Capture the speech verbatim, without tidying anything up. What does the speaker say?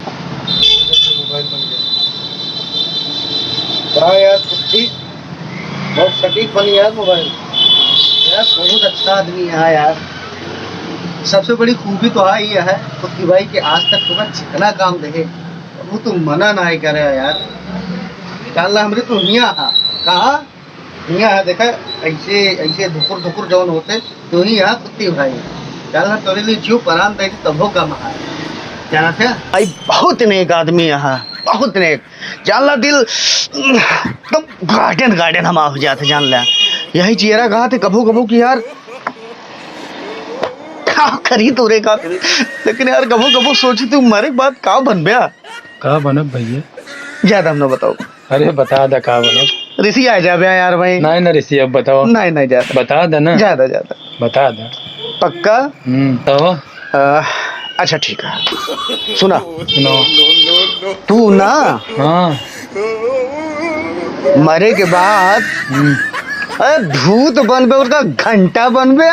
मोबाइल बन गया। हाँ यार, कुत्ती बहुत सटीक बनी यार मोबाइल। यार, बहुत अच्छा आदमी है यार। सबसे बड़ी खूबी तो है ये है, कुत्ती भाई, कि आज तक तुम्हें जितना काम देहे, वो तुम मना ना ही करे यार। जान ला, हमरे तो हियाँ हा। कहाँ? हियाँ हा, देखा, ऐसे, ऐसे धुकुर धुकुर जौन होते, तो ही यहाँ कुत्ती भाई। जान ला, तोरे लिए जीव परान दे, तबो कम है। जाना था? भाई, बहुत नेक आदमी है, बहुत नेक। जान ला, दिल एकदम गार्डन गार्डन हमार हो जात है, जान ला। यही जियरा कहा थे कभू कभू कि यार, का करी तोरे खातिर? लेकिन यार, कभू कभू सोची तू मरे के बाद का बनबे? का बनब भैया? ज्यादा हम ना बताओ। अरे बता दा का बनब। रिसी आ जाबे यार भाई। नहीं ना रिसी, अब बताओ। नहीं, नहीं, ज्यादा। बता दा ना। ज्यादा, ज्यादा। बता दा। पक्का? हम्म, तो? अ, अच्छा, ठीक है। सुना। सुनाओ। तू ना हाँ। मरे के बाद हम्म। अरे, भूत बनबे, उसका घंटा बनबे।